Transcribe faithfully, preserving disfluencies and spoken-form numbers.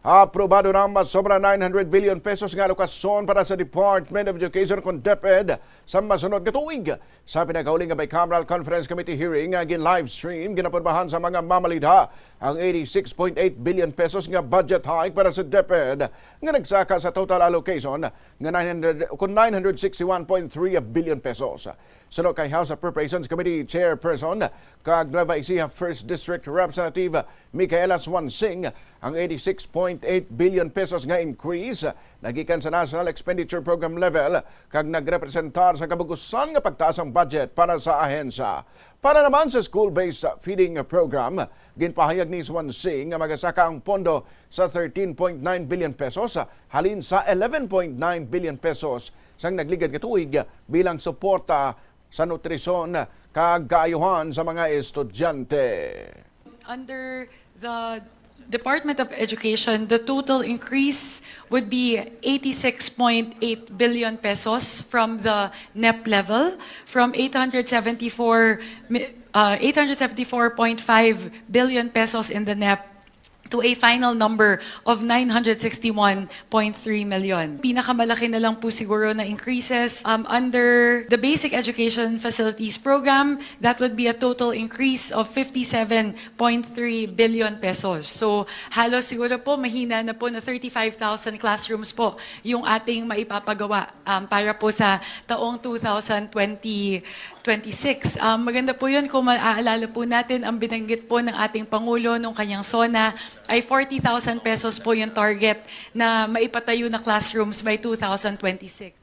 Aprobado na ang mas sobra nine hundred billion pesos nga alokasyon para sa Department of Education kon DepEd sa masunod nga tuig. Sa pinakauling nga Bicameral Conference Committee hearing nga gin-livestream, ginapurbahan sa mga mamalidha ang eighty-six point eight billion pesos nga budget hike para sa DepEd, nga nagsaka sa total allocation nga nine hundred, kun nine hundred sixty-one point three billion pesos. Suno kay House Appropriations Committee Chairperson kag Nueva Ecija First District Representative Micaela Swansing, ang eighty-six point eight billion pesos nga increase nagikan sa National Expenditure Program level kag nagrepresentar sa kabug-usan nga pagtaas ang budget para sa ahensya. Para naman sa school-based feeding program, ginpahayag ni Swansing nga magasaka ang pondo sa thirteen point nine billion pesos halin sa eleven point nine billion pesos sang nagligad nga tuig bilang suporta sa nutrisyon kag kaayuhan sa mga estudyante. Under the Department of Education, the total increase would be eighty-six point eight billion pesos from the NEP level, from eight hundred seventy-four mi- uh, eight hundred seventy-four point five billion pesos in the NEP to a final number of nine hundred sixty-one point three million. Pinakamalaki na lang po siguro na increases um, under the Basic Education Facilities Program, that would be a total increase of fifty-seven point three billion pesos. So halos siguro po mahina na po na thirty-five thousand classrooms po yung ating maipapagawa um, para po sa taong two thousand twenty twenty-six. Um, maganda po yun kung maaalala po natin ang binanggit po ng ating Pangulo nung kanyang SONA ay forty thousand pesos po yung target na maipatayo na classrooms by two thousand twenty-six.